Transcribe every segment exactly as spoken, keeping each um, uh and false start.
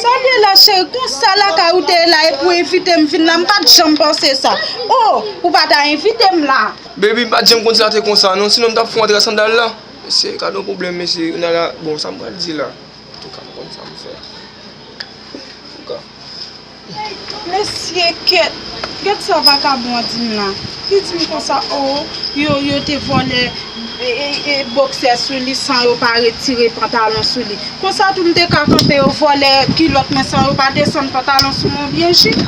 Sa vle la, cheri, konsa lakay ou te ye la, epi ou envite m vin la, m pa t janm panse sa. Oh, ou pa ta envite m la. Baby, m pa t janm konn sa te konsa, non, sinon m t ap fè w antre ak sandal la. Mesye, gade yon pwoblèm, mesye, Nala, bon, sa m pral di la. Antouka, m konn sa m fè. Antouka. Mesye, kèt, gad sa vakabon an di m la. Li di m konsa, oh, yo, yo te vòlè, e, e, e, bòksè sou li san yo pa retire pantalon sou li. Konsa tou m te ka kanpe yo vòlè kilòt mwen san yo pa desann pantalon sou mwen byen jik.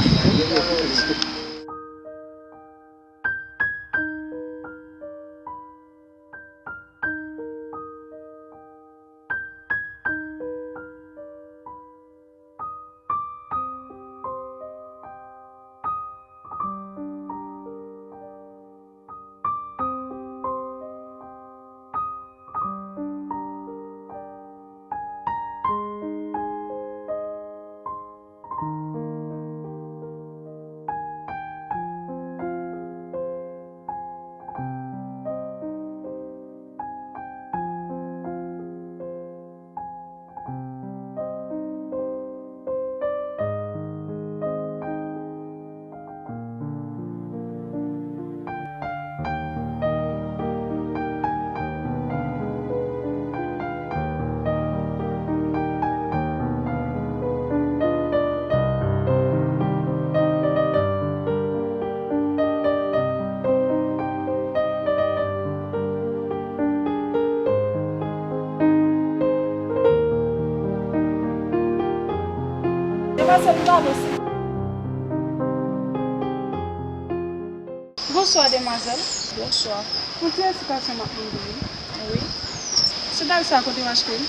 Demwazèl, ou pa dous. Bonswa, demwazèl. Bonswa. Yon ti esplikasyon m ap mande w. Wi. Sandal sa, kote w achte l?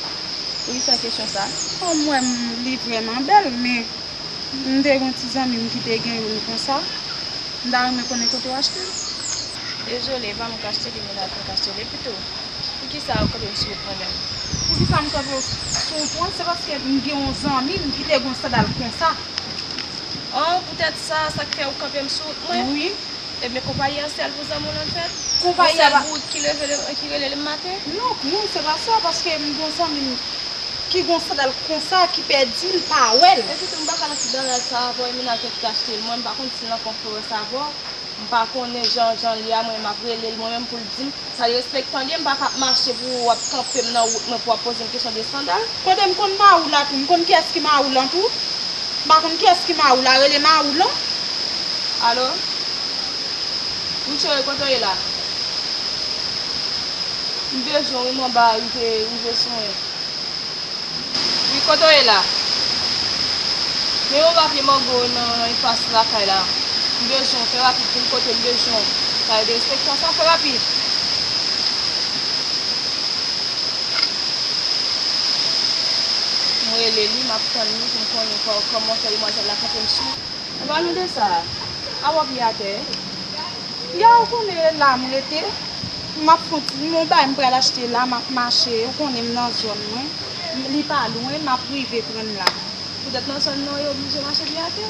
Poukisa kesyon sa? Bon, m wè m, li vrèman bèl, men m te gen yon ti zanmi m ki te gen youn konsa. M ta renmen konnen kote w achte l. Dezole, e pa mwen k achte li, men lavi m k achte li. Epitou, poukisa ou kanpe m sou wout mwen menm? Poukisa m kanpe w sou wout ou an? Se paske m gen yon zanmi m ki te gen yon sandal konsa. Oh, poutèt sa, sa k fè ou kanpe m sou wout mwen? Wi. Ebyen, konpayi an sèl pou zanmi w lan fèt? Konpayi an sèl pou ki leve le, ki rele l maten? Non, non, se pa sa, paske m gen yon zanmi m ki gen yon sandal konsa, ki pèdi l, pa wè l. Epitou, m pa ka nan ti bagay sa avè w, e menaj mwen ki t achte l. Mwen, m pa konn si l ankò frè sa avè w. M pa konnen jan, jan l ye a, mwen, m ap rele l, mwen menm, pou l di m. Sa derespektan li ye, m pa ka ap mache pou w ap kanpe m nan wout mwen, pou w ap poze m kesyon de sandal. Kote m konn mari w la tou, m konn kiyès ki mari w lan tou? M pa konn kiyès ki mari w la, rele mari w lan. Alo? Wi, cheri, kote w ye la? M bezwen w, wi, m anba a, rive, rive sou mwen. Wi, kote w ye la? Men yon papye mango nan, nan enfas lakay la. M bezwen w, fè rapid, vin kote m, bezwen w. Sa yo derespektan sa, fè rapid. M rele li, m ap tann li pou m konnen kò-, kòman fè demwazèl la kanpe m sou. Anpalan de sa, a w ap ye atè? Ya, ou konnen e la m rete. M ap fon ti, m gon bagay m pral achte la, m ap mache, ou konnen m nan zòn mwen. M, li pa lwen, m ap rive pran l la. Poutèt nan zòn nan, ou oblije mache pye atè?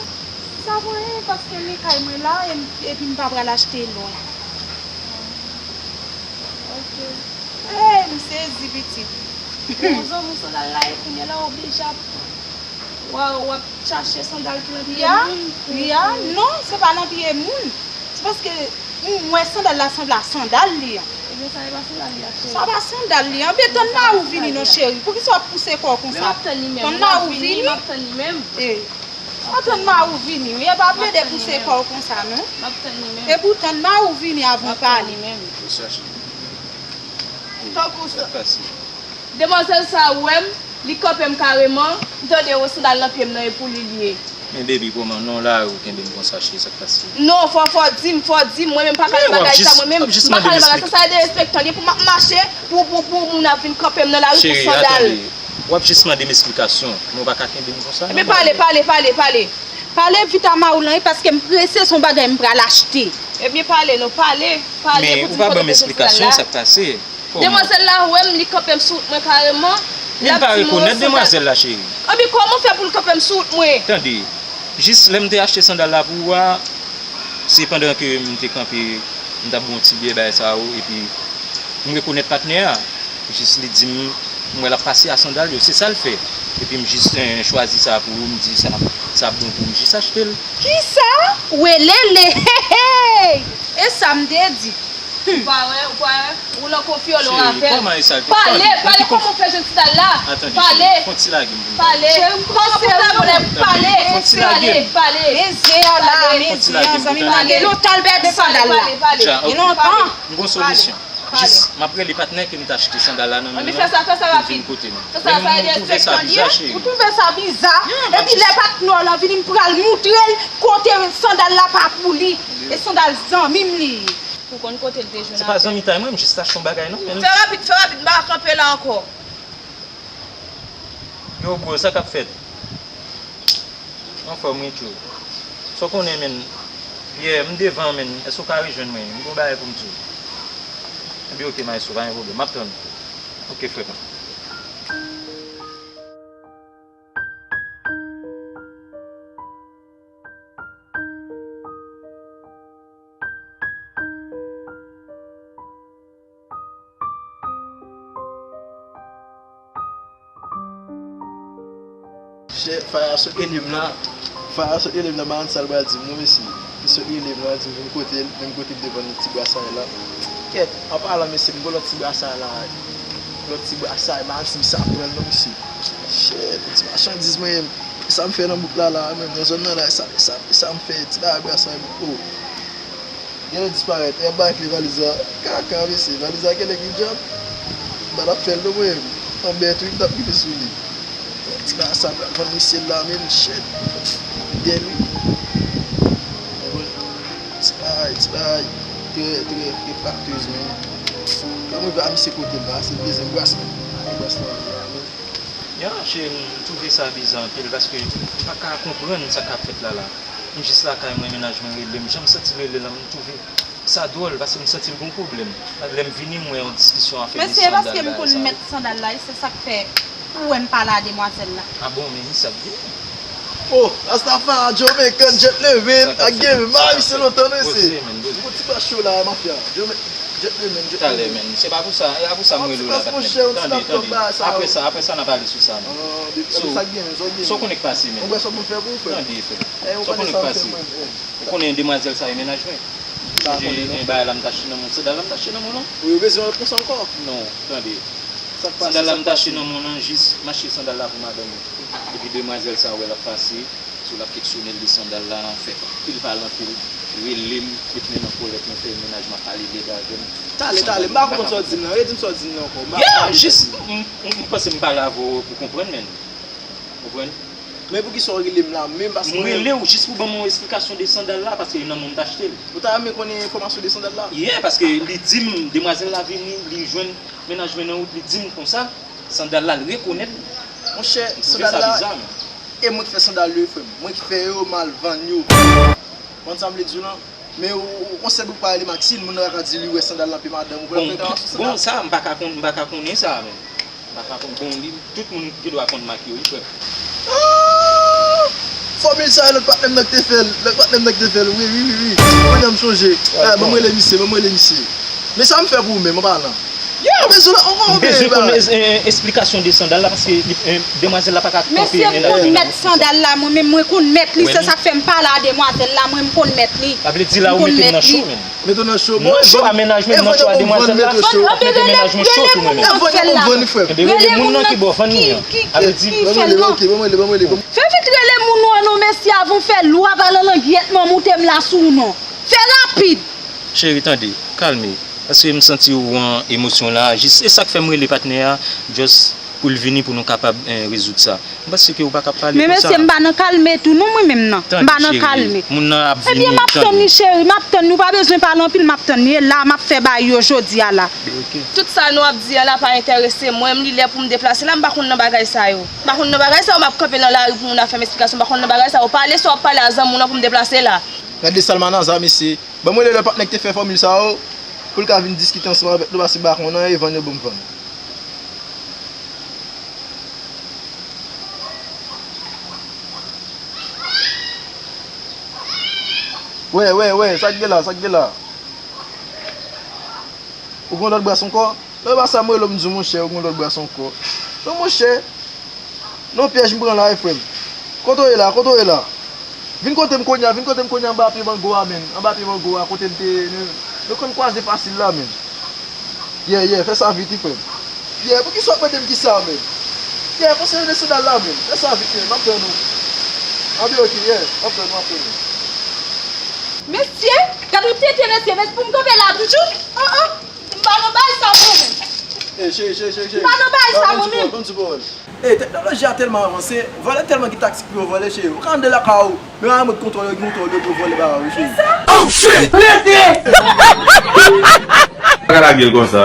Sa pa anyen, paske men kay mwen la, e m, epi m pa pral achte lwen. Ok. Ey, m sezi, pitit. Bon, zanmi w sandal la, e kounye a la, w oblije ap, w a, w ap chache sandal ki nan pye moun. Ya, ya, non, se pa nan pye moun. Se paske m wè sandal la sanble a sandal li an. Ebyen, sa e pa sandal li a, cheri. Sa pa sandal li an. Ebyen, tann mari w vini non, cheri. Poukisa w ap pouse kò w konsa? Men m ap tann li menm. Tann mari w vini. M ap tann li menm. E, w ap tann mari w vini. Wi, e pa plede pouse kò w konsa, non. M ap tann li menm. Epi w tann mari w vini avan w pale. M ap tann li menm. Tankou sa. Demwazèl sa a wè m, li kanpe m kareman, m tande yon sandal nan pye m nan, e pou li l ye. Men baby, kòman non lari ou kenbe m konsa, cheri, sa k pase? Non, fò, fò di m, fò di m, mwen menm m pa ka nan bagay sa, mwen menm, m pa ka nan bagay sa, sa derespektan, li pou m ap mache, pou, pou, pou moun ap vin kanpe m nan lari pou sandal. Cheri, atann, w ap jis mande m esplikasyon, men w pa ka kenbe m konsa, non. Ebyen, pale, pale, pale, pale. Pale vit a mari w lan, wi, paske m prese, se yon bagay m pral achte. Ebyen pale non, pale, pale pou di m kote w te jwenn sandal la. Men ou pa ban m esplikasyon sa k pase. Kòman? Demwazèl la wè m, li kanpe m sou wout mwen kareman. Men m pa rekonèt demwazèl la, cheri. Ebyen kòman w fè pou l kanpe m sou wout mwen? Tande, jis lè m te achte sandal la pou ou a, se pandan ke m te kanpe, m t ap ba w yon ti biyè bagay sa yo, epi m rekonèt patnè a. Jis li di m, m wè l ap pase a sandal yo, se sa l fè. Epi m jis, eh, chwazi sa pou ou, m di sa, sa ap bon pou m, m jis achte l. Kisa? Welele! Hey! E sa m te di. Ou pa wè, ou pa wè, ou nan konfyòl ou avè l. Cheri, kòman e sa l te? Pale, pale, kòman w fè jwenn sandal la? Pale. Fon ti lage m pou m pale. Pale. Cheri, m panse ou. Pale, pale. Fon ti lage. Pale. Men zen an la, men zen an, zanmi m, pale. Lontan l pèdi sandal la. Pale, pale. Gen lontan. M gon solisyon. Jis, m ap rele patnè ke m t achte sandal la nan men l lan pou l vin kote m. Men m twouve sa biza, cheri. Ou twouve sa biza? Epi lè patnè w lan vini, m pral moutre l kote sandal la pa pou li. E sandal zanmi m li ye. Ou konn kote l te jwenn avè l? Se pa zanmitay mwen, m jis t achte yon bagay nan men l. Fè rapid, fè rapid, m pa ka kanpe la ankò. Yo, bro, sa k ap fèt? Anfòm wi, tjou. Sa w konnen, menn? Pierre, m devan, menn. Èske w ka rejwenn mwen? M gen yon bagay pou m di w. Ebyen, oke, maestro, pa gen pwoblèm. M ap tann ou. Oke, frè pa m. Chè, Faya sot rele m la. Faya sot rele m la, m pa konn sa l pral di m non, mesye. Li sot rele m la, di m vin kote l, menm kote m te vann ti brasay la. Kèt, an palan, mesye, m gon lòt ti brasay la. Lòt ti brasay, m pa konn si m sa pran l non, mesye. Chè, ti machandiz mwen, sa m fè nan bouk la, la, menm nan zòn nan la, sa, sa, sa m fè, ti bagay brasay, o. Genlè disparèt. E ap bay kle valiz la. Kaka, mesye. Valiz la genlè gen djòb. M pa t ap fè l non mwen. Anbèt wi, m t ap rive sou li. Ti bagay sa pral vann mesye la menm, shit. Dèl wi. Ti bagay, ti bagay. Trè, trè refraktez menm. Lè m rive a misye kote l la, se bezwen bras mwen. Ay, bras la, la menm. Ya, cheri, m twouve sa biza anpil paske m pa ka konprann sa k ap fèt la la. M jis lakay mwen, mennaj mwen rele m, jan m santi l rele la, m twouve sa dwòl paske m santi l gon pwoblèm. Lè m vini, m wè yon diskisyon afè de sandal bagay sa yo. Men se paske m konn mèt sandal la, e se sa k fè ou wè m pale a demwazèl la. A bon, men sa k vini. Oh, Rastafari, Jamaican, gentleman, ak gen mari se lontan mesye. M gon ti bas cho la, mafya. Jamaican. Gentleman, gentleman. Talè, menn. Se pa pou sa, e pa pou sa m rele w la, patnè. Tande, tande. Apre sa, apre sa, n a pale sou sa, menn. So, sa w konnen k pase, menn. Tande, frè. Sa w konnen k pase. Ou konnen demwazèl sa e mennaj mwen. Sonje, gen bagay la m t achte nan men w, sandal la m t achte nan men w lan. Ou bezwen repons ankò? Non, tande. Sandal la m t achte nan men w lan, jis m achte sandal la pou madanm mwen. Epi demwazèl sa wè l ap pase. Sou l ap keksyone l de sandal la, fè anpil pale anpil, rele m, met men nan kòlèt mwen, fè mennaj mwen ap pale lèd avè m. Talè, talè, m pa konprann sa w di m nan. Redi m sa w di m nan ankò. Yeah, jis, m, m, m panse m pale avè w pou konprann, menn. Konprann? Men poukisa w rele m la menm, paske mwen. M rele w jis pou ban m yon esplikasyon de sandal la, paske e nan men w m t achte l. Ou ta renmen konnen enfòmasyon de sandal la? Yeah, paske li di m, demwazèl la vini, li jwenn mennaj mwen nan wout, li di m konsa, sandal la, l rekonèt li. Monchè, sandal la, e mwen ki fè sandal yo, frè m. Mwen ki fè yo, m al vann yo. Konn sa m vle di w lan? Men ou, ou, konsèp ou pale Maxine, moun nan pa ka di li wè sandal nan pye madanm ou, pou l ap fè reklamasyon sandal. Bon, sa, m pa ka konn, m pa ka konnen sa, men. M pa ka konn, bon, li, tout moun gen dwa konn mak yo, wi, frè m. Ah! Fòmil sa, lòt patnè m nan ki te fè l, lòt patnè m nan ki te fè l, wi, wi, wi, wi. Kounye a m sonje. Ah, ban m rele misye, ban m rele misye. Men sa m fè pou ou menm, an palan. Yo! Ou bezwen, ou, ou, ou bezwen konn, eh, eh, esplikasyon de sandal la, paske li, eh, demwazèl la pa ka kanpe mennaj mwen nan. Mesye, m konn mèt sandal la, mwen menm, mwen konn mèt li, se sa k fè m pale a demwazèl la, mwen, m konn mèt li. Sa vle di la ou mete m nan cho, menn. Mete w nan cho, bon, bon. Non, mennaj mwen nan cho a demwazèl la. Mete mennaj mwen cho tou, mwen menm. Enben, rele moun nan ki ba w vann li an. Sa vle di, ban m rele, ok, ban m rele, ban m rele. Fè vit rele moun ou an non, mesye, avan w fè lwa pa nan langyèt mwen moute m la sou ou non. Fè rapid. Cheri, tande, kalme. Paske m santi ou an emosyon la, jis, e sa k fè m rele patnè a, just pou l vini pou nou kapab, eh, rezoud sa. M panse ke ou pa ka pale konsa. Men mesye, m pa nan kalme tou non, mwen menm nan. M pa nan kalme. Tande, cheri, moun nan ap vini, tande. Ebyen, m ap tann li, cheri, m ap tann li, ou pa bezwen pale anpil, m ap tann li, e la, m ap fè bagay yo jodi a la. Ok. Tout sa nou ap di a la pa enterese mwen, m li lè pou m deplase la, m pa konn nan bagay sa yo. M pa konn nan bagay sa yo, m ap kanpe nan lari pou moun ap fè m esplikasyon, m pa konn nan bagay sa yo. Pale sa w ap pale a zanmi w lan pou m deplase la. Gade Salmanaza, mesye. Ban m rele lòt patnè ki te fè fòmil sa yo, pou l ka vin diskite ansanm avèk nou, paske m pa konn anyen, vann yo ban m vann. Wè, wè, wè, sa k gen la, sa k gen la? Ou gen lòt bras ankò? Non, e pa sa m rele w, m di w, monchè, ou gen lòt bras ankò. Non, monchè. Non, pyèj m pran la, wi, frè m. Kote w ye la? Kote w ye la? Vin kote m kounye a, vin kote m kounye a anba pye mango a, menn. Anba pye mango a, kote m te, nou, nou konn kwaze fasil la, menn. Yeah, yeah, fè sa vit, wi, frè m. Yeah, poukisa w ap mande m kisa, menn? Yeah, pase nan sandal la, menn. Fè sa vit, menn. M ap tann ou. Anben, ok, yeah, m ap tann ou, m ap tann ou. Mesye, gade yon tenten, mesye, mesye, pou m kanpe la toujou? Oh, oh. M pa nan bagay sa mwen menm. Ey, cheri, cheri, cheri, cheri. M pa nan bagay sa mwen menm. Ban m ti pawòl. Ey, teknoloji a tèlman avanse, vòlè tèlman gen taktik pou yo vòlè, cheri. Ou ka antre lakay ou, men pa remòt kontwòl yo gen kontwòl yo pou yo vòlè bagay ou, cheri. Kisa? Oh shit! Tenten! Pa ka lage l konsa.